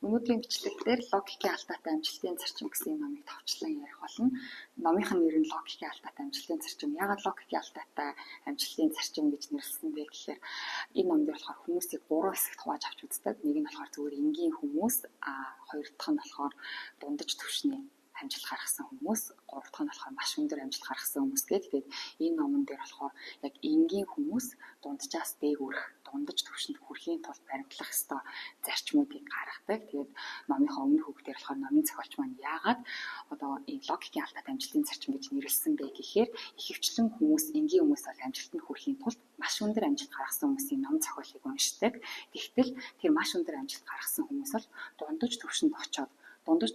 Өнөөдрийн бичлэг дээр логикийн алдаатай амжилтын зарчим гэсэн номыг товчлон ярих болно. Номынх нь нэр нь логикийн алдаатай амжилтын зарчим. Яагаад логикийн алдаатай амжилтын зарчим гэж нэрлэсэн бэ гэхээр энэ ном дээр болохоор хүмүүсийг гурван хэсэгт хувааж авч үздэг. Нэг нь болохоор зүгээр энгийн хүмүүс, хоёр дахь нь болохоор дундаж түвшний амжилт гаргасан хүмүүс, гурав дахь нь болохоор маш өндөр амжилт гаргасан хүмүүс гээд. Тэгээд энэ номон дээр болохоор яг энгийн хүмүүс дунджаас дээгүүрх, дундаж түвшинд хүрэхийн тулд баримтлах ёстой зарчмуудыг гаргадаг. Тэгээд номынхоо өмнөх үг дээр болохоор номын зохиолч маань яагаад одоо энэ логикийн алдаатай амжилтын зарчим гэж нэрлэсэн бэ гэхээр ихэвчлэн хүмүүс, энгийн хүмүүс бол амжилтанд хүрэхийн тулд маш өндөр амжилт гаргасан хүмүүсийн ном зохиолыг уншдаг. Тэгтэл тэр маш өндөр амжилт гаргасан хүмүүс бол дундаж түвшинд очоод дундаж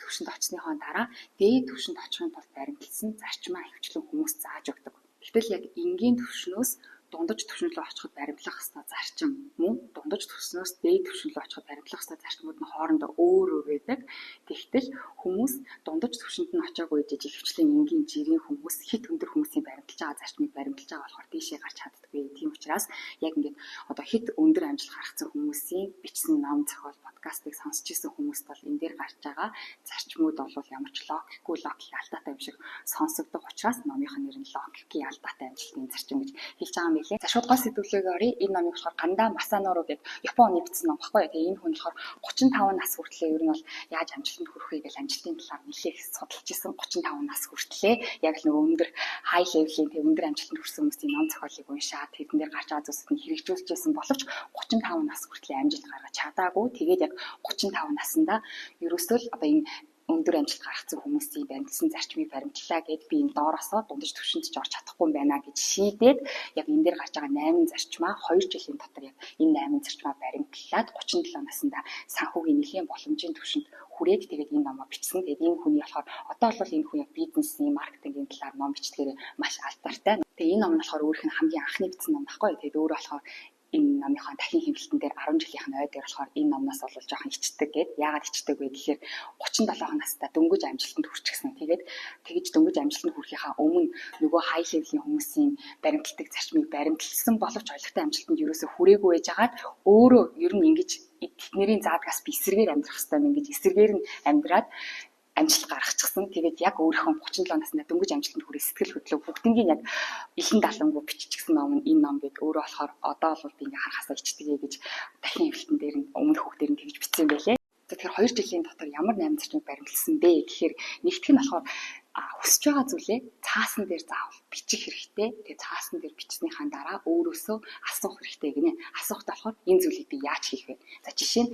түвшинд очсныхоо дараа дээд түвшинд очихын тулд баримтлсан зарчмаа ихэвчлэн хүмүүс зааж өгдөг. Гэтэл яг энгийн түвшнөөс дундаж түвшин рүү очиход баримтлах ёстой зарчим мөн дундаж түвшнөөс дээд түвшин рүү очиход баримтлах ёстой зарчмууд нь хоорондоо өөр өөр байдаг. Тэгтэл хүмүүс дундаж түвшинд нь очиагүй гэж ихэвчлэн энгийн жирийн хүмүүс хэт өндөр хүмүүсийн баримталж байгаа зарчмыг баримталж байгаа болохоор дээшээ гарч чаддаггүй. Тийм учраас яг ингээд одоо хэт өндөр амжилт гаргасан хүмүүсийн бичсэн ном зохиол подкастыг сонсч ирсэн хүмүүст бол энэ дээр гарч байгаа зарчмууд бол ямар ч логикгүй, логик алдаатай юм шиг сонсогдох учраас номынх нь нэр нь логикийн алдаатай амжилтын зарчим гэж хэлж байгаа юм билээ. За, шууд гол сэдвлөөгөө оръё. Энэ номыг болохоор Ганда Масанору гэдэг Японы бичсэн ном баггүй. Тэгээ энэ хүн болохоор 35 нас хүртлээ ер нь бол яаж амжилтанд хүрэх вэ гэж амжилтын талаар нэлээх судалж исэн. 35 нас хүртлээ яг л нөгөө өндөр high level-ийн тэг өндөр амжилтанд хүрсэн хүмүүсийн ном зохиолыг уншаад тэрэн дээр гарч байгаа зүйлсүүд нь хэрэгжүүлж исэн боловч 35 нас хүртлээ амжилт гаргаж чадаагүй. Тэгээд яг 35 наснда ерөөсөө л одоо энэ өндөр амжилт гаргацсан хүмүүсийн баримтлсан зарчмыг баримтлаа гэд би энэ доороосоо дундаж түвшинд ч орч чадахгүй юм байна гэж шийдээд яг энэ дээр гарч байгаа 8 зарчмаа 2 жилийн дотор яг энэ 8 зарчмаа баримтлаад 37 наснда санхүүгийн нэлийн боломжийн түвшинд хүрээд тэгээд энэ номоо бичсэн. Тэгээд энэ хүний болохоор одоо бол энэ хүн яг бизнесийн, маркетингийн талаар ном бичдгээр маш алдартай. Тэгээд энэ ном нь болохоор өөрийнх нь хамгийн анхны бичсэн ном байхгүй. Тэгээд өөрөө болохоор энэ номынхоо дахин хэмнэлтэн дээр 10 жилийнх нь ой дээр болохоор энэ номноос бол жоохон ичдэг гээд. Яагаад ичдэг вэ гэхээр 37 настай дөнгөж амжилтанд хүрчихсэн. Тэгээд тэгж дөнгөж амжилтанд хүрэхийнхаа өмнө нөгөө high level-ийн хүмүүсийн баримталдаг зарчмыг баримталсан боловч ойлгохтой амжилтанд ерөөсөө хүрээгүй байжгаад өөрөө ер нь ингэж тэднэрийн заадгаас би эсрэгээр амьдрах хэрэгтэй юм гэж эсрэгээр нь амьдраад амжилт гаргачихсан. Тэгээд яг өөрийнхөө 37 наснда дөнгөж амжилтанд хүрээ сэтгэл хөдлөө бүгднийг яг илэн далангуу биччихсэн ном нь энэ ном гээд өөрөө болохоор одоо бол би ингээ харахаасаа ичдэгэ гэж дахин хэвлэлтэн дээр нь өмнөх хүүхдээр нь тэгж бичсэн байлээ. Тэгэхээр 2 жилийн дотор ямар 8 зарчмыг баримтлсан бэ гэхээр нэгдэх нь болохоор хүсэж байгаа зүйлээ цаасан дээр заавал бичих хэрэгтэй. Тэгээ цаасан дээр бичснийхаа дараа өөрөөсөө асуух хэрэгтэй гинэ. Асуухтаа болохоор энэ зүйлийг би яаж хийх вэ? За, жишээ нь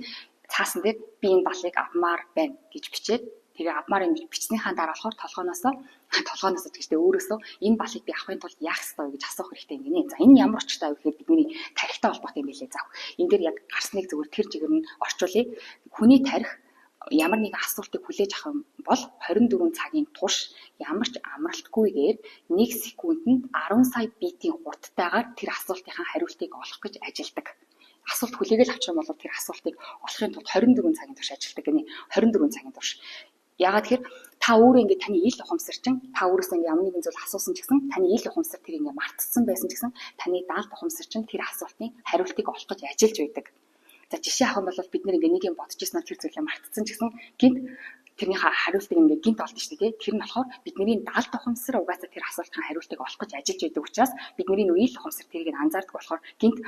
цаасан дээр би энэ балыг авмаар байна гэж бичээд тэгээ авмаар юм бичснийхаа дараа болохоор толгойноосоо гэжтэй өөрөөсөө энэ балыг би авахын тулд яах ёстой вэ гэж асуух хэрэгтэй юм гинэ. За, энэ ямар учиртай вэ гэхээр бидний тархитай холбоотой юм билээ. За, энэ дээр яг гарсныг зүгээр тэр чигээр нь орчуулъя. Хүний тархи ямар нэгэн асуултыг хүлээж авах юм бол 24 цагийн турш ямар ч амралтгүйгээр 1 секундэд 10 сая битийн хурдтайгаар тэр асуултынхаа хариултыг олох гэж ажилладаг. Асуулт хүлээгээл авчих юм бол тэр асуултыг олохын тулд 24 цагийн турш ажилладаг гинэ. 24 цагийн турш. Яагаад тэгэхээр та өөрөө ингээд таны ил ухамсар чинь та өөрөөсөө ингээд ямар нэгэн зүйл асуусан ч гэсэн таны ил ухамсар тэр ингээд мартсан байсан ч гэсэн таны даалт ухамсар чинь тэр асуултын хариултыг олох гэж ажиллаж байдаг. За, жишээ авах юм бол бид нэр ингээд нэг юм бодож ирсэн, тэр зүйлээ мартсан ч гэсэн гинт тэрнийхээ хариултыг ингээд гинт олдсон шүү дээ. Тэр нь болохоор бидний даалт ухамсар угаасаа тэр асуултын хариултыг олох гэж ажиллаж байдаг учраас бидний нөө ил ухамсар тэрийг анзаардаг болохоор гинт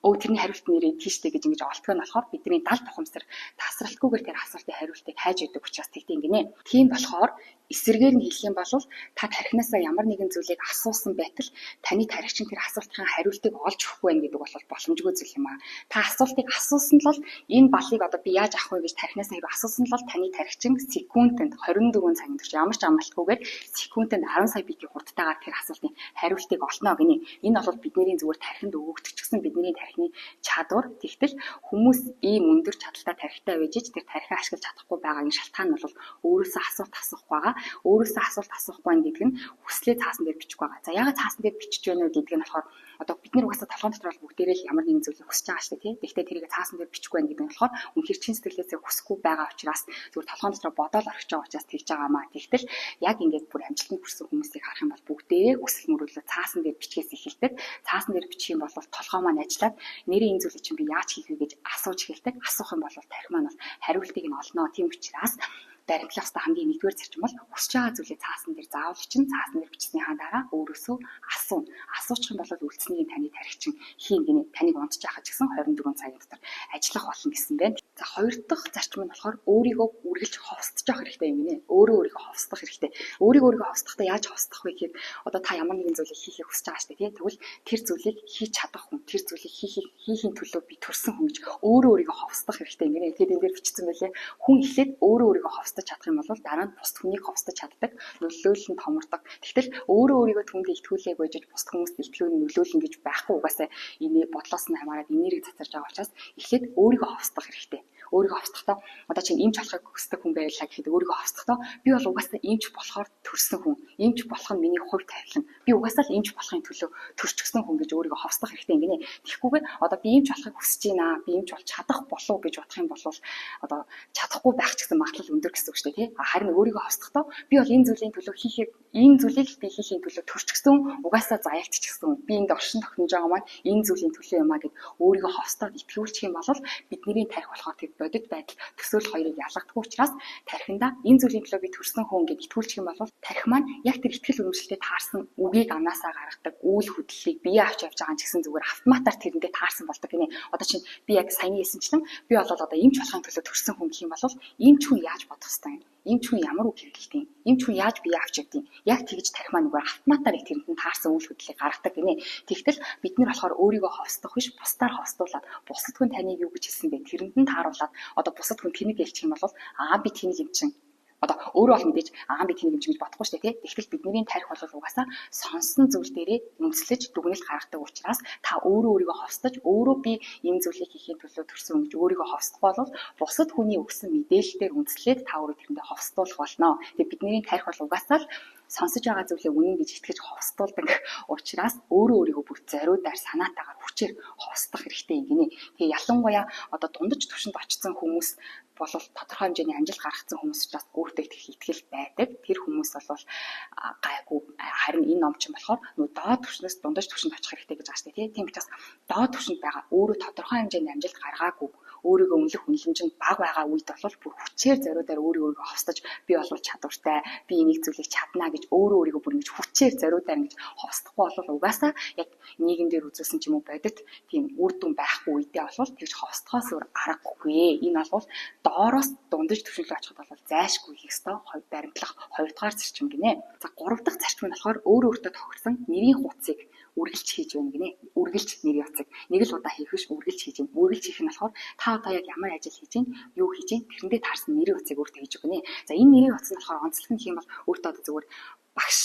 өө тэрний хариулт нэрээ тийштэй гэж ингэж олдгоо нь болохоор бидний далд ухамсар тасралтгүйгээр тэр асуултын хариултыг хайж өгдөг учраас тэгдэм гинэ. Тийм болохоор эсрэгээр нь хэлэх юм бол та тархинаасаа ямар нэгэн зүйлийг асуусан байтал таны тархичин тэр асуултын хариултыг олж өгөхгүй байх гэдэг бол боломжгүй зүйл юм аа. Та асуултыг асуусан л бол энэ балыг одоо би яаж авах вэ гэж тархинаасаа хэрэг асуусан л бол таны тархичин секундэд 24 цагийн турш ямар ч амралтгүйгээр секундэд 10 сая битийн хурдтайгаар тэр асуултын хариултыг олно гинэ. Энэ бол бидний зүгээр тархинд өгөгдчихсэн бидний тархины чадвар. Тэгтэл хүмүүс ийм өндөр чадaltaй тархитай байж тэр тархиа ашиглаж чадахгүй байгаагийн шалтгаан нь бол өөрөөсөө асуулт асуухгүй байгаа. Өөрөөсөө асуулт асуухгүй байна гэдэг нь хүслээ цаасан дээр бичихгүй байгаа. За, яагаад цаасан дээр бичиж байна вэ гэдэг нь болохоор одоо бид нар угаасаа толгойн дотор бол бүгдээрээ л ямар нэгэн зүйлийг хүсэж байгаа шүү дээ, тий. Гэхдээ тэрийг цаасан дээр бичихгүй байна гэдэг нь болохоор үнэхээр чин сэтгэлээсээ хүсэхгүй байгаа учраас зүгээр толгойн дотор бодоол орхиж байгаа учраас тэгж байгаа маа. Тэгтэл яг ингээд бүр амжилтанд хүрсэн хүмүүсийг харах юм бол бүгдээрээ хүсэл мөрөөдлөө цаасан дээр бичгээс эхэлдэг. Цаасан дээр бичих юм бол толгой маань ажиллаад нэрээ энэ зүйлийг чинь би яаж хийх вэ гэж асууж эхэлдэг. Асуух юм бол тархи маань бол хариултыг нь олно. Тийм учраас баримтлах ёстой хамгийн нэгдүгээр зарчим бол хүсэж байгаа зүйлээ цаасан дээр заавал чинь цаасан дээр бичснийхаа дараа өөрөөсөө асууна. Асуучих юм бол үлдсэнийг таны тархичин хийн гинэ. Таныг унтж байхад ч гэсэн 24 цагийн дотор ажиллах болно гэсэн байна. За, хоёр дахь зарчим нь болохоор өөрийгөө үргэлж ховсдож явах хэрэгтэй юм гинэ. Өөрөө өөрийгөө ховсдох хэрэгтэй. Өөрийгөө өөрийгөө ховсдохдоо яаж ховсдох вэ гэхээр одоо та ямар нэгэн зүйлийг хийхийг хүсэж байгаа шүү дээ, тий. Тэгвэл тэр зүйлийг хийж чадах хүн, тэр зүйлийг хийхийн төлөө би төрсэн хүн гэж өөрөө өөрийгөө ховсдох хэрэгтэй юм гинэ. Тэгэхээр энэ дээр бичсэн байлээ. Хүн эхлээд өөрөө өөрийгөө ховсдож чадах юм бол дараа нь бусад хүнийг ховсдож чаддаг, нөлөөлөл нь томордог. Тэгтэл өөрөө өөрийгөө түүндээ итгүүлээгүй жиж бусад хүмүүст илтгэл нөлөөлнө гэж байхгүй, угаасаа энэ бодлоос нь хамаарат энерги цацарж байгаа учраас эхлээд өөрийгөө ховсдох хэрэгтэй. Өөрийгөө ховсдохдоо одоо чинь эмч болохыг хүсдэг хүн байлаа гэхэд өөрийгөө ховсдохдоо би бол угаасаа эмч болохоор төрсэн хүн. Эмч болох нь миний хувь тавилан. Би угаасаа л эмч болохын төлөө төрчихсөн хүн гэж өөрийгөө ховсдох хэрэгтэй юм гинэ. Тэгэхгүйгээр одоо би эмч болохыг хүсэж байна. Би эмч болж чадах болов гэж бодох юм бол одоо чадахгүй байх ч гэсэн магадлал өндөр гэсэн үг шүү дээ, тий. Харин өөрийгөө ховсдохдоо би бол энэ зүйлийн төлөө хийхийг, энэ зүйлийг би хийхийн төлөө төрчихсөн, угаасаа заяалтчихсан. Би энд оршин тогтнож байгаа маань энэ зүйлийн төлөө юм а гэд өөрийгөө ховсдоод итгүүлчих юм бол бидний тархи болохоор тэр бодит байдал, төсөөлөл хоёрыг ялгадаггүй учраас тархиндаа энэ зүйлийн төлөө би төрсэн хүн гэд итгүүлчих юм бол тархи маань яг тэр итгэл үнэмшилтэд таарсан үгийг амнаасаа гаргадаг, үйл хөдлөлийг бие авч явж байгаа юм ч гэсэн зүгээр автоматар тэрэндээ таарсан болдог гинэ. Одоо чинь би яг саяны хэлсэнчлэн би бол одоо эмч болохын төлөө төрсэн хүн гэх юм бол эмч хүн яаж бодох ёстой юм? Эмч хүн ямар үг хэрэглэдэг юм? Эмч хүн яаж бие авч явдаг юм? Яг тэгж тархи маань зүгээр автоматар яг тэрэнд нь таарсан үйл хөдлөлийг гаргадаг гинэ. Тэгтэл бид нар болохоор өөрийгөө ховсдох биш, бусдаар ховсдуулаад, бусад хүн таныг юу гэж хэлсэн бэ? Тэрэнд нь тааруулаад, одоо бусад хүн тэнэг хэлчих юм бол аа, би тэнэг юм чинь, одоо өөрөө бол мэдээж аа, би тэнэг юм чинь гэж бодохгүй шүү дээ, тий. Тэгтэл бидний тархи бол угаасаа сонсон зүйл дээрээ үндэслэж дүгнэлт гаргадаг учраас та өөрөө өөрийгөө ховсдож, өөрөө би энэ зүйлийг хийхийн төлөө төрсөн гэж өөрийгөө ховсдох бол бусад хүний өгсөн мэдээлэлээр үндэслээд та өөрөө тэрэндээ ховсдуулах болно. Тэгээ бидний тархи бол угаасаа л сонсож байгаа зүйлээ үнэн гэж итгэж ховсдуулдаг учраас өөрөө өөрийгөө бүр зориудаар, санаатаагаар, хүчээр ховсдох хэрэгтэй юм гинэ. Тэгээ ялангуяа одоо дундаж түвшинд очсон хүмүүс бол тодорхой хэмжээний амжилт гаргацсан хүмүүс учраас өөртөө итгэх итгэл байдаг. Тэр хүмүүс бол гайгүй. Харин энэ ном чинь болохоор нөө доод түвшнээс дундаж түвшинд очих хэрэгтэй гэж байгаа шүү дээ. Тийм учраас доод түвшинд байгаа, өөрөө тодорхой хэмжээний амжилт гаргаагүй, өөрийгөө үнэлэх үнэлэмж нь бага байгаа үед бол бүр хүчээр зориудаар өөрийгөө өөрийгөө ховсдож, би бол чадвартай, би энийг зүйлийг чаднаа гэж өөрөө өөрийгөө бүр ингэж хүчээр зориудаар ингэж ховсдохгүй бол угаасаа яг нийгэмдэр үзүүлсэн ч юм уу бодит тийм үр дүн байхгүй үедээ бол тэгж ховсдохоос өөр аргагүй. Энэ бол доороос дундаж түвшин рүү очиход бол зайлшгүй хийх ёстой баримтлах хоёрдугаар зарчим гинэ. За, гурав дахь зарчим нь болохоор өөрөө өөртөө тохирсон нэрийн хуудсыг үргэлж хийж байна гинэ. Үргэлж нэрийн утсыг нэг л удаа хийх биш, үргэлж хийж байна. Үргэлж хийх нь болохоор та одоо яг ямар ажил хийж байна, юу хийж байна, тэрэндээ таарсан нэрийн утсыг өөртөө хийж өгнө. За, энэ нэрийн утас нь болохоор онцлог нь гэх юм бол өөртөө одоо зүгээр багш,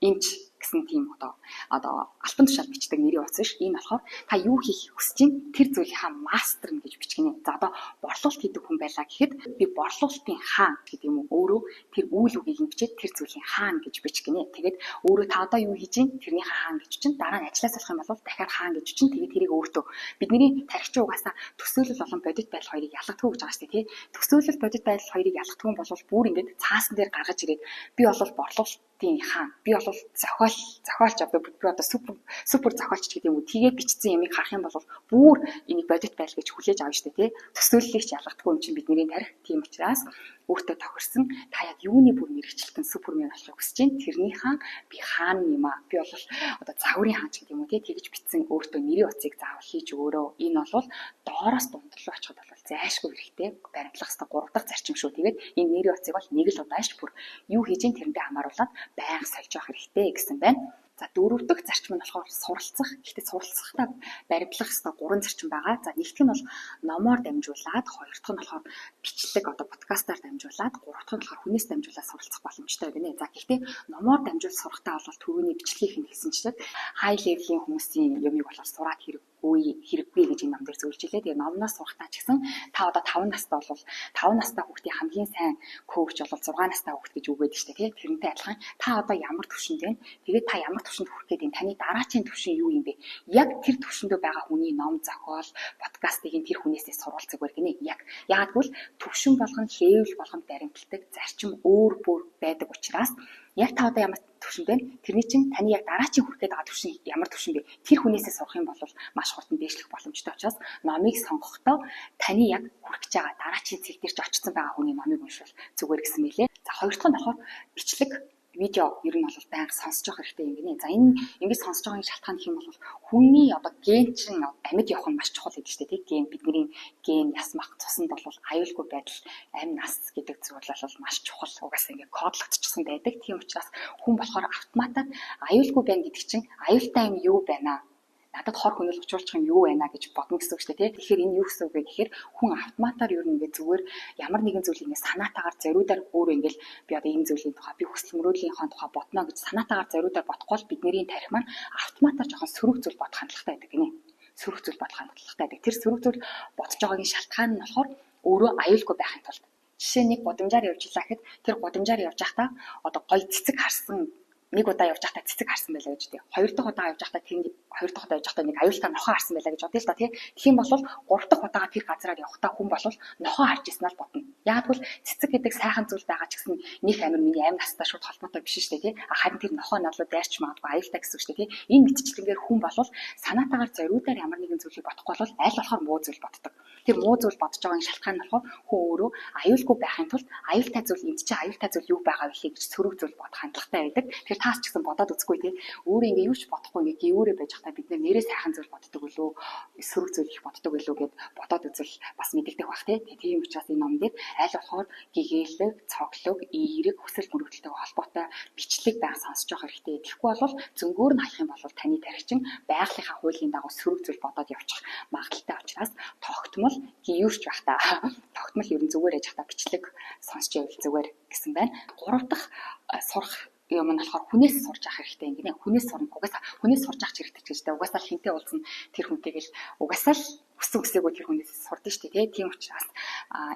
эмч гэсэн тийм одоо албан тушаал бичдэг нэрийн утас биш. Энэ болохоор та юу хийх хүсэж чинь тэр зүйлийнхаа мастер нь гэж бичгэнэ. За, одоо борлуулалт хийдэг хүн байлаа гэхэд би борлуулалтын хаан гэдэг юм уу? Өөрөө тэр үйл үгийг нь бичээд тэр зүйлийн хаан гэж бичгэнэ. Тэгээд өөрөө та одоо юу хийж чинь тэрнийхээ хаан гэж чинь дараа нь ажиллаас болох юм бол дахиад хаан гэж чинь тэгээд тэрийг өөртөө бидний тархич угаасаа төсөөлөл болон бодит байдал хоёрыг ялгадаггүй гэж байгаа шүү дээ, тий. Төсөөлөл, бодит байдал хоёрыг ялгадаггүй бол бүр ингээд цаасан дээр гаргаж ирээд би бол борлуулалтын хаан, би бол зохиолч, би одоо супер супер зохиолч гэдэг юм уу, тэгээд бичсэн юмыг харах юм бол бүр энийг бодит байдал гэж хүлээж авна шүү дээ, тий. Төсөөллийг ч ялгадаггүй юм чинь бидний тархи. Тийм учраас өөртөө тохирсон, та яг юуны бүр мэргэжилтэн супермен болохыг хүсэж байна, тэрнийхээ би хаан юм аа. Би бол одоо загварын хаан ч гэдэг юм уу, тий, тэгж бичсэн өөртөө нэрийн утсыг заавал хийж өгөөрөө. Энэ бол доороос дунд руу очиход бол зайлшгүй хэрэгтэй баримтлах ёстой гурав дахь зарчим шүү. Тэгээд энэ нэрийн утсыг бол нэг л удааш бүр юу хийж ин тэрэндээ хамааруулаад байнга сольж явах хэрэгтэй гэсэн байна. За, дөрөв дэх зарчим нь болохоор суралцах. Гэхдээ суралцахдаа баримтлах ёстой гурван зарчим байгаа. За, нэгдүгээр нь бол номоор дамжуулаад, хоёр дахь нь болохоор бичлэг, одоо подкастаар дамжуулаад, гурав дахь нь болохоор хүнээс дамжуулаад суралцах боломжтой гинэ. За, гэхдээ номоор дамжуул сурахтаа бол түрүүний бичлэгийг нь хэлсэнчлэн high level-ийн хүмүүсийн юмыг бол сураад хэрэггүй. хэрэггүй гэж энэ ном дээр зөвлөж илээ. Тэгээ номноос сурахтаа ч гэсэн та одоо 5 настай бол 5 настай хүүхдийн хамгийн сайн коуч бол 6 настай хүүхд гэж үгээд штэ тий. Тэрнтэй адилхан та одоо ямар түвшинд байна? Тэгээд та ямар түвшинд хүрэх гээд байна? Таны дараачийн түвшин юу юм бэ? Яг тэр түвшиндөө байгаа хүний ном зохиол, подкастыг тэр хүнээсээ сурвал зүгээр гинэ. Яг яагад гэвэл түвшин болгон, level болгонд баримталдаг зарчим өөр бүр байдаг учраас яг та одоо ямар түвшинд байна? Тэрний чинь таны яг дараачийн хүрэх гээд байгаа түвшин ямар түвшин бэ? Тэр хүнээсээ сурах юм бол маш хурдан дээшлэх боломжтой учраас номыг сонгохдоо таны яг хүрэх гэж байгаа дараачийн цэг дээр ч очсон байгаа хүний номыг уншвал зүгээр гэсэн мэлээ. За, хоёр дахь нь болохоор бичлэг, видео ер нь бол байнга сонсож явах хэрэгтэй юм гинэ. За, энэ ингэж сонсож байгаагийн шалтгаан гэх юм бол хүний одоо ген чинь амьд явах нь маш чухал гэдэг чинь тийм, ген, бидний ген ясмах цуснд бол аюулгүй байдал, амь нас гэдэг зүйл бол маш чухал, угаасаа ингэ кодлогдчихсон байдаг. Тийм учраас хүн болохоор автоматар аюулгүй байна гэдэг чинь аюултай юм юу байна, надад хор хөнөөл учруулах юм юу байна гэж бодно гэсэн үг шүү дээ, тий. Тэгэхээр энэ юу гэсэн үг вэ гэхээр хүн автоматар ер нь ингээд зүгээр ямар нэгэн зүйлийг ингээд санаатаагаар зориудаар өөрөө ингээд би одоо энэ зүйлийн тухай, би хүсэл мөрөөдлийнхаа тухай бодно гэж санаатаагаар зориудаар бодохгүй бол бидний тархи маань автоматар жоохон сөрөг зүйл бодох хандлагатай байдаг гинэ. Сөрөг зүйл бодох хандлагатай байдаг. Тэр сөрөг зүйл бодож байгаагийн шалтгаан нь болохоор өөрөө аюулгүй байхын тулд. Жишээ, нэг гудамжаар явж илаа гэхэд тэр гудамжаар явж байхдаа одоо гоё цэцэг харсан, нэг удаа явж байхдаа цэцэг харсан байлаа гэж тий. Хоёр дахь удаа явж байхдаа, тийм, хоёр дахь удаа явж байхдаа нэг аюултай нохоо харсан байлаа гэж бодъё л да, тий. Тэгэх юм бол гурав дахь удаага тэр газараар явахдаа хүн бол нохоо харж ирсэн л бодно. Яг бол цэцэг гэдэг сайхан зүйл байгаа ч гэсэн нэг амир миний амь настай шууд холбоотой биш шүү дээ, тий. Харин тэр нохоо надлуу дайрч магадгүй, аюултай гэсэн үг шүү дээ, тий. Энэ мэтчлэнгээр хүн бол санаатаагаар зориудаар ямар нэгэн зүйлийг бодохгүй бол аль болохоор муу зүйл боддог. Тэр муу зүйл бодож байгаагийн шалтгаан нь болохоор хүн өөрөө аюулгүй байхын тулд аюултай зүйл, энд чинь аюултай зүйл юу байгаа вэ гэж сөрөг зүйл бодох хандлагатай байдаг. Тэгэхээр таас ч гэсэн бодоод үзэхгүй тий. Өөрөө ингээ юу ч бодохгүй ингээ гэвүүрээ байж байхдаа бид нэрээ сайхан зүйл боддог үлээ, сөрөг зүйл их боддог үлээ гэд бодоод үзвэл бас мэдэгдэх бах тий. Тийм учраас энэ ном дээр аль болохоор гэгээлэг, цоглог, эерэг хүсэл мөрөөдөлтөй холбоотой бичлэг байнга сонсож явах хэрэгтэй. Тэгэхгүй бол зөнгөөр нь хаях юм бол таны тархичин байгалийнхаа хуулийн дагуу сөрөг зүйл бодоод явчих магадлалтай учраас тогтмол гүйрч байхдаа, тогтмол ер нь зүгээр яж байхдаа бичлэг сонсч байвал зүгээр гэсэн байна. Гурав дахь сурах юм нь болохоор хүнээс сурж авах хэрэгтэй юм гинэ. Хүнээс сурна. Угаасаа хүнээс сурж авах хэрэгтэй ч гэж тэ. Угаасаа л хинтээ уулзсан тэр хүнтэйг л угаасаа л хүссэн хүсээгүй тэр хүнээс сурдсан шүү дээ. Тийм учраас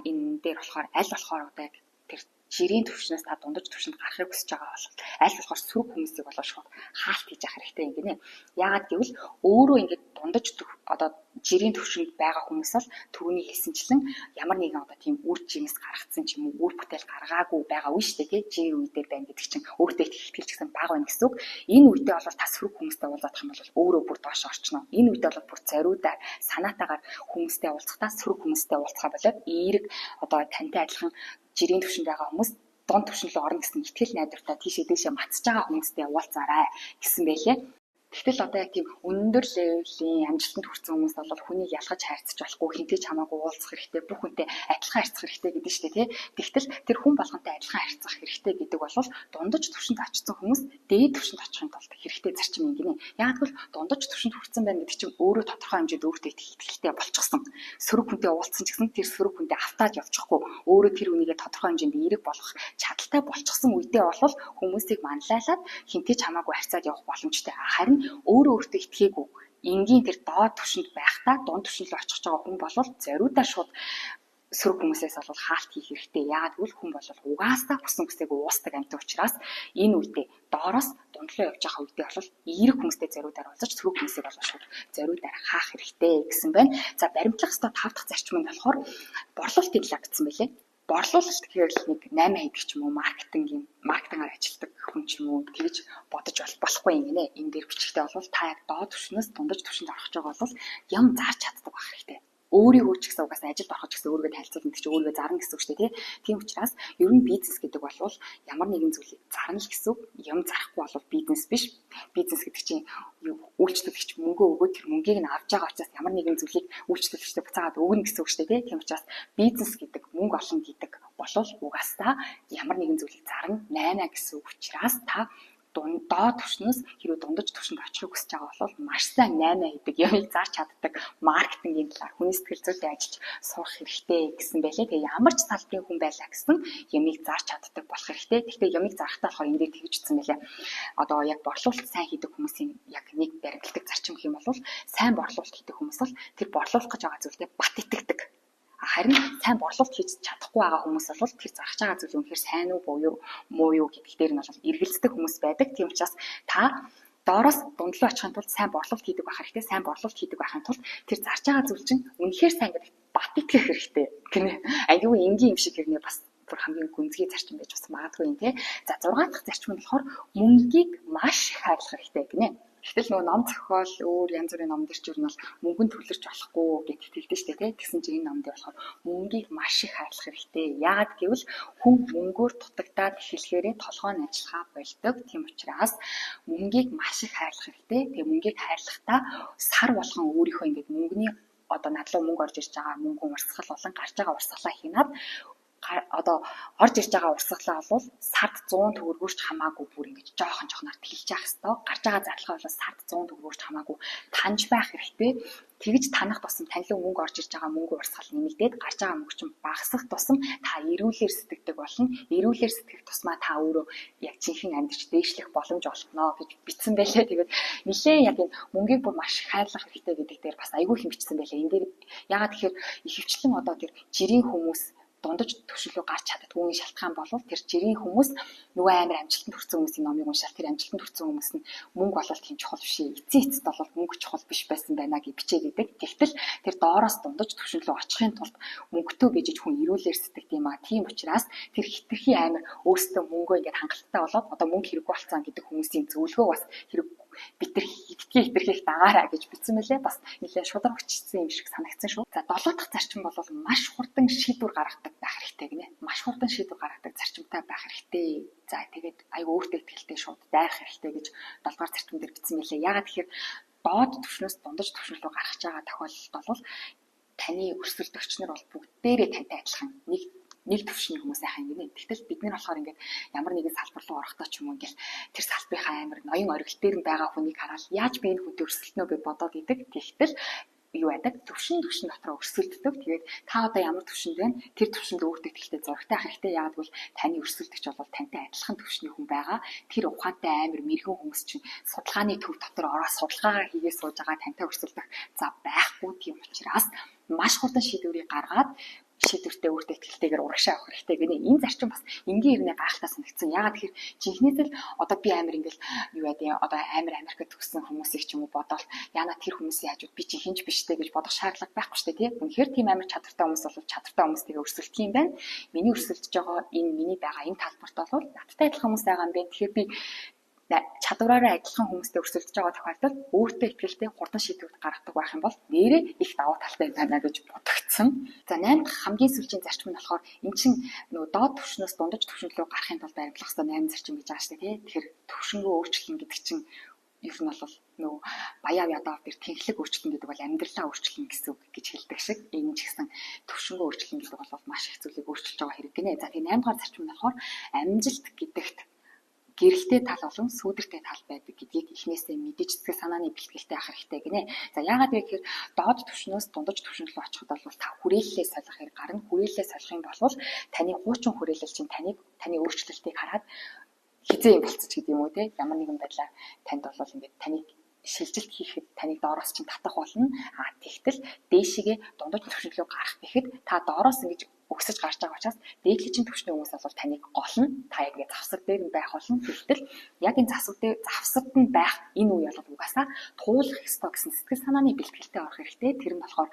энэ дээр болохоор аль болохоор одоо яг тэр жирийн төвшнөөс та дундаж төвшөнд гарахыг хүсэж байгаа бол аль болохоор сөрөг хүмүүсийг болоо шууд хаалт хийж явах хэрэгтэй юм гинэ. Яагаад гэвэл өөрөө ингээд дундаж одоо жирийн төвшөнд байгаа хүмүүс бол түрүүний хэлсэнчлэн ямар нэгэн одоо тийм үр жимс гаргацсан ч юм уу, үр бүтээл гаргаагүй байгаа үе шүү дээ, тий. Жирийн үе дээр байна гэдэг чинь өөртөө итгэл ч гэсэн бага байна гэсэн үг. Энэ үедээ бол та сөрөг хүмүүстэй уулзах юм бол өөрөө бүр доош орчно. Энэ үедээ бол бүр зориудаа санаатаагаар хүмүүстэй уулзахдаа сөрөг хүмүүстэй уулзахаа болоод эерэг одоо тантай адилхан жирийн төвшөнд байгаа хүмүүс дунд түвшин рүү орно гэсэн итгэл найдвартай тийшээ дээшээ мацж байгаа хүмүүстэй уулзаарай гэсэн байлээ. Тэгтэл одоо яг тийм өндөр level ийн амжилтанд хүрсэн хүмүүс бол хүнийг ялгаж хайрцаж болохгүй, хэнтэй ч хамаагүй уулзах хэрэгтэй, бүх хүнтэй адилхан харьцах хэрэгтэй гэдэг нь шүү дээ, тий. Тэгтэл тэр хүн болгонтой адилхан харьцах хэрэгтэй гэдэг бол дундаж түвшинд очсон хүмүүс дээд түвшинд очихын тулд хэрэгтэй зарчим юм гинэ. Яг л дундаж түвшинд хүрсэн байна гэдэг чинь өөрөө тодорхой хэмжээнд өөртөө итгэлтэй болчихсон. Сөрөг хүнтэй уулзсан ч гэсэн тэр сөрөг хүнтэй автаад явчихгүй. Өөрөө тэр хүнийгээ тодорхой хэмжээнд эерэг болгох чадaltaй болчихсон үедээ бол хүмүүсийг манлайлаад хэнтэй ч хамаагүй харьцаад явах боломжтой. Харин өөрөө өөртөө итгээгүй энгийн тэр доод түвшинд байхдаа дунд түвшин рүү очих байгаа хүн бол зориудаа шууд сөрөг хүмүүсээс бол хаалт хийх хэрэгтэй. Яагаад гэвэл хүн бол угаасаа хүсэн хүсээгүй уусдаг амьтан учраас энэ үедээ доороос дундлуу явж байгаа үедээ бол эерэг хүмүүстэй зориудаар уулзаж, сөрөг хүмүүсийг бол шууд зориудаар хаах хэрэгтэй гэсэн байна. За, баримтлах ёстой тав дахь зарчим нь болохоор борлуулалтын талаар гэсэн байлээ. Борлуулалт гэхээр л нэг 8 хийдэг ч юм уу, маркетингаар ажилладаг хүн ч юм уу тэгж бодож болохгүй юм гинэ. Энэ дээр бичгтээ бол та яг доод түвшнээс дундаж түвшинд орох гэж байгаа бол юм зарч чаддаг байх хэрэгтэй. Өөрийгөө ч гэсэн угаасаа ажилд орох ч гэсэн өөрийгөө танилцуулна гэдэг чинь өөрийгөө зарна гэсэн үг шүү дээ, тий. Тийм учраас ер нь бизнес гэдэг бол ямар нэгэн зүйлийг зарна л гэсэн үг. Юм зарахгүй бол бизнес биш. Бизнес гэдэг чинь үйлчлүүлэгч мөнгөө өгөөд тэр мөнгийг нь авч байгаа учраас ямар нэгэн зүйлийг үйлчлүүлэгчтэй буцаагаад өгнө гэсэн үг шүү дээ, тий. Тийм учраас бизнес гэдэг, мөнгө олон гэдэг болвол угаасаа ямар нэгэн зүйлийг зарна, 8 гэсэн үг учраас та Доод түвшнөөс хэрвээ дундаж түвшинд очихыг хүсэж байгаа бол маш сайн 8 хийдэг, юмыг зарч чаддаг, маркетингийн талаар, хүний сэтгэл зүйтэй ажиллаж сурах хэрэгтэй гэсэн байлээ. Тэгээ ямар ч салбарын хүн байлаа гэсэн юмыг зарч чаддаг болох хэрэгтэй. Гэхдээ юмыг зарахтаа болохоор энэ дээр тэгж утсан байлээ. Одоо яг борлуулалт сайн хийдэг хүмүүсийн яг нэг баримтлагдаг зарчим гэх юм бол сайн борлуулалт хийдэг хүмүүс бол тэр борлуулах гэж байгаа зүйлдээ бат итгэдэг. Харин сайн борлуулалт хийж чадахгүй байгаа хүмүүс бол тэр зарах байгаа зүйл үнэхээр сайн уу буюу муу юу гэдэг дээр нь бол эргэлздэг хүмүүс байдаг. Тийм учраас та доороос дундлуу очихын тулд сайн борлуулалт хийдэг байх хэрэгтэй. Сайн борлуулалт хийдэг байхын тулд тэр зарж байгаа зүйл чинь үнэхээр сайн гэдэгт бат итгэх хэрэгтэй гинэ. Айгүй энгийн юм шиг хэрнээ бас бүр хамгийн гүнзгий зарчим байж бас магадгүй юм те. За 6 дахь зарчим нь болохоор мөнгийг маш их хайрлах хэрэгтэй гинэ. Гэтэл нөгөө ном зохиол өөр янз бүрийн ном дээр ч ер нь бол мөнгөнд төвлөрч болохгүй гэж хэлдэг шүү дээ, тий. Тэгсэн чинь энэ ном дээр болохоор мөнгийг маш их хайрлах хэрэгтэй. Яагаад гэвэл хүн мөнгөөр дутагдаад эхлэхээрээ толгой нь ажиллахаа больдог. Тийм учраас мөнгийг маш их хайрлах хэрэгтэй. Тэгээ мөнгийг хайрлахдаа сар болгон өөрийнхөө ингээд мөнгөний одоо над руу мөнгө орж ирж байгаа мөнгөн урсгал болон гарч байгаа урсгалаа хянаад одоо орж ирж байгаа урсгалаа бол сард 100 төгрөгөөр ч хамаагүй бүр ингэж жоохон жоохноор тэлж явах хэвээр, гарч байгаа зарлагаа бол сард 100 төгрөгөөр ч хамаагүй таньж байх хэрэгтэй. Тэгж танах тусам тань руу мөнгө орж ирж байгаа мөнгө урсгал нэмэгдээд гарч байгаа мөнгө чинь багасах тусам та эрүүлэр сэтгэдэг болно. Эрүүлэр сэтгэх тусмаа та өөрөө яг жинхэнэ амьдарч дээшлэх боломж олдоно гэж бичсэн байлээ. Тэгээд нэлээд яг энэ мөнгийг бүр маш хайрлах хэрэгтэй гэдэг дээр бас айгүй их бичсэн байлээ. Энэ дээр яагаад тэгэхээр ихэвчлэн одоо тэр жирийн хүмүүс дундаж түвшин рүү гарч чаддаггүй шалтгаан болвол тэр жирийн хүмүүс нөгөө амар амжилтанд хүрсэн хүмүүсийн номыг уншаал тэр амжилтанд хүрсэн хүмүүс нь мөнгө болол тийм чухал биш ээ. Эцсийн эцэст бол мөнгө чухал биш байсан байна гэж бичээд идэг. Тэгтэл тэр доороос дундаж түвшин рүү очихын тулд мөнгөтэй гэж хүн эрүүлэр сэтгэдэг юм аа. Тийм учраас тэр хитрхи амар өөрсдөө мөнгөө ингээд хангалттай болоод одоо мөнгө хэрэггүй болсон гэдэг хүмүүсийн зөвлөгөө бас хэрэг бид нар хитрхи их дагаараа гэж бичсэн мөлий. Бас нэлээд шударга бичсэн юм шиг санагдсан шүү. За 7 дахь зарчим бол маш хурдан шийдвэр гаргадаг байх хэрэгтэй гинэ. Маш хурдан шийдвэр гаргадаг зарчимтай байх хэрэгтэй. За тэгээд айгүй өөртөө ихтэй шууд дайрах хэрэгтэй гэж 7 дугаар зарчим дээр бичсэн мөлий. Яагаад тэгэхээр доод түвшнөөс дундаж түвшин рүү гаргаж байгаа тохиолдолд бол таны өрсөлдөгч нар бол бүгдээрээ тантай адилхан нэг төвшний хүмүүс айхаа ингэнэ. Тэгтэл бид нар болохоор ингээд ямар нэгэн салбар руу орохдоо ч юм уу ингээл тэр салбарынхаа амар ноён оргил дээр нь байгаа хүнийг хараад яаж би энэ хүнтэй өрсөлдөнө гэж бодоод идэг. Тэгтэл юу байдаг? Төвшин төвшин дотроо өрсөлддөг. Тэгээд та одоо ямар төвшөнд байна? Тэр төвшөнд өөртөө ихтэй зурагтай ах хэрэгтэй. Яагаад гэвэл таны өрсөлдөгч бол тантай адилхан төвшний хүн байгаа. Тэр ухаантай амар мэрэгэн хүмүүс чинь судалгааны төв дотор ороо судалгаагаа хийгээ сууж байгаа, тантай өрсөлдөх зав байхгүй. Тийм учраас маш хурдан шийдвэрийг гаргаад шийдвэртэй өөртөө ихтэйгээр урагшаа авах хэрэгтэй гэнэ. Энэ зарчим бас энгийн ирнэ гайхалтай санагдсан. Яагаад тэгэхээр жинхнээс л одоо би амар ингээл юу яа одоо амар Америкт төгссөн хүмүүсийг ч юм уу бодоол яана тэр хүмүүсийн хажууд би чи хинч биштэй гэж бодох шаардлага байхгүй шүү дээ, тий. Үнэхээр тийм амар чадвартай хүмүүс бол чадвартай хүмүүстэйгээ өрсөлдөх юм байна. Миний өрсөлдөж байгаа энэ миний байгаа энэ талбарт бол надтай адилхан хүмүүс байгаа юм байна. Тэгэхээр би чадвараараа адилхан хүмүүстэй өрсөлдөж байгаа тохиолдолд өөртөө ихтэй хурдан шийдвэр гаргадаг байх юм бол нэрээ их давуу талтай байна гэж бодогдсон. За 8 дахь хамгийн сүүлийн зарчим нь болохоор эн чинь нөгөө доод түвшнөөс дундаж түвшин рүү гарахын тулд баримтлах ёстой 8 зарчим гэж байгаа шүү дээ, тий. Тэгэхээр түвшингөө өөрчлөн гэдэг чинь ер нь бол нөгөө баяа ядаа дээр тэнхлэг өөрчлөн гэдэг бол амьдралаа өөрчлөн гэсэн үг гэж хэлдэг шиг энэ ч гэсэн түвшингөө өөрчлөн гэдэг бол маш их зүйлийг өөрчилж байгаа хэрэг гинэ. За тэгээ 8 дугаар зарчим нь болохоор амжилт гэдэгт гэрэлтэй тал болон сүүдэртэй тал байдаг гэдгийг эхнээсээ мэдэж сэтгэл санааны бэлтгэлтэй ах хэрэгтэй гинэ. За яагаад вэ гэхээр доод түвшнөөс дундаж түвшин рүү очиход бол та хүрээллээ солих хэрэг гарна. Хүрээллээ солих юм бол таны хуучин хүрээлэл чинь таныг таны өөрчлөлтийг хараад хизээ юм болцож гэдэг юм уу те. Ямар нэгэн байдлаар танд бол ингээд таныг шилжилт хийхэд таныг доороос чинь татах болно. А тэгтэл дээшигээ дундаж түвшин рүү гарах гэхэд та доороос ингэж өксөж гарч байгаа учраас дээдлийн түвшний хүмүүс бол таныг голно. Та яг ингээд завсар дээр нь байх болно. Тэгтэл яг энэ завсар дээр завсарт нь байх энэ үе бол угаасаа туулах ёстой гэсэн сэтгэл санааны бэлтгэлтэй орох хэрэгтэй. Тэр нь болохоор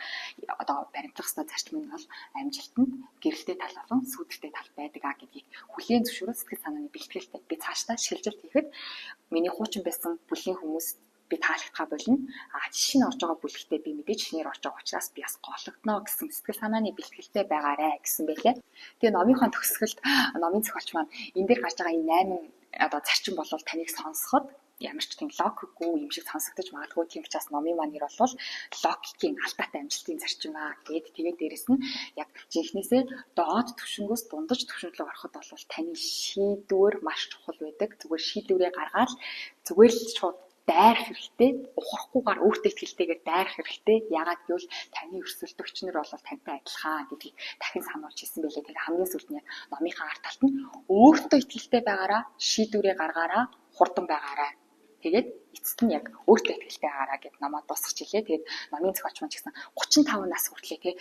одоо баримтлах ёстой зарчим нь бол амжилтанд гэрэлтэй тал болон сүүдэртэй тал байдаг а гэдгийг хүлээн зөвшөөрөөд сэтгэл санааны бэлтгэлтэй би цаашдаа шилжилт хийхэд миний хуучин байсан бүлгийн хүмүүс би таалагдгаа болно. А шинэ орж байгаа бүлэгтээ би мэдээж шинээр орж байгаа учраас би бас гологдоно гэсэн сэтгэл санааны бэлтгэлтэй байгаарэ гэсэн байлээ. Тэгээ номынхон төгсгөлд номын зохиолч маань энэ дээр гарч байгаа энэ 8 одоо зарчим болвол таныг сонсоход Ямар ч тийм логикгүй юм шиг сонсогдож магадгүй. Тийм учраас номын маань нэр бол логикийн алдаатай амжилтын зарчим аа гэд. Тэгээд дээрэс нь яг жинхнээсээ доод түвшингөөс дундаж түвшин рүү ороход бол таны шийдвэр маш чухал байдаг. Зүгээр шийдвэрээ гаргаад зүгээр л шууд дайрах хэрэгтэй. Ухрахгүйгээр өөртөө итгэлтэйгээр дайрах хэрэгтэй. Яагаад гэвэл таны өрсөлдөгч нар бол тантай адилхан гэдгийг дахин сануулж хэлсэн байлээ. Тэгэхээр хамгийн сүүлд нь яг номынхаа ард талд нь өөртөө итгэлтэй байгаараа, шийдвэрээ гаргаараа, хурдан байгаарай. Тэгээд эцэст нь яг өөртөө итгэлтэй байгаараа гэд номоо дуусгачихлээ. Тэгээд номын зохиолч маань ч гэсэн 35 нас хүртлээ тий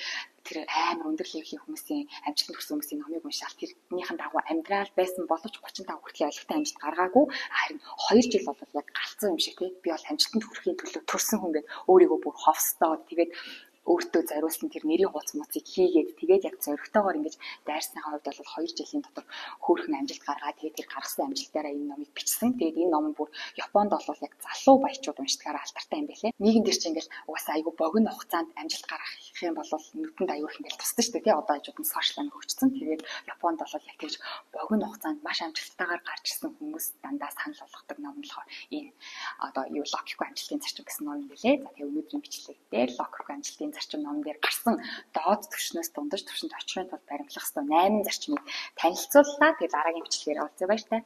тэр амар өндөр level ийн хүмүүсийн, амжилтанд хүрсэн хүмүүсийн номыг уншаал тэрнийхэн дагуу амьдрал байсан боловч 35 хүртлээ олигтой амжилт гаргаагүй. Харин 2 жил бол яг галзуу юм шиг тий би бол амжилтанд хүрэхийн төлөө төрсэн хүн гэд өөрийгөө бүр ховстоод, тэгээд өөртөө зориулсан тэр нэрийн хуудас мууцыг хийгээд, тэгээд яг зоригтойгоор ингэж дайрсныхаа хувьд бол 2 жилийн дотор хөөрхөн амжилт гаргаад, тэгээд тэр гаргасан амжилтаараа энэ номыг бичсэн. Тэгээд энэ ном бүр Японд бол яг залуу баячууд уншдгаараа алдартай юм байлээ. Нийгэм дээр чинь ингээл угаасаа айгүй богино хугацаанд амжилт гаргах юм бол нүдэнд айгүй их ингээл тусдаг шүү дээ тий. Одоо хажууд нь social амар хөгжсөн. Тэгээд Японд бол яг тэгж богино хугацаанд маш амжилттайгаар гарч ирсэн хүмүүс дандаа санал болгодог ном нь болохоор энэ одоо юу логикгүй амжилтын зарчим гэсэн ном юм байлээ. За, тэгээд өнөөдрийн бичлэг дээр логикгүй амжилтын зарчим номон дээр гарсан доод түвшнээс дундаж түвшинд очихын тулд баримтлах ёстой 8 зарчмыг танилцууллаа. Тэгээд дараагийн бичлэгээр уулзъя, баяртай.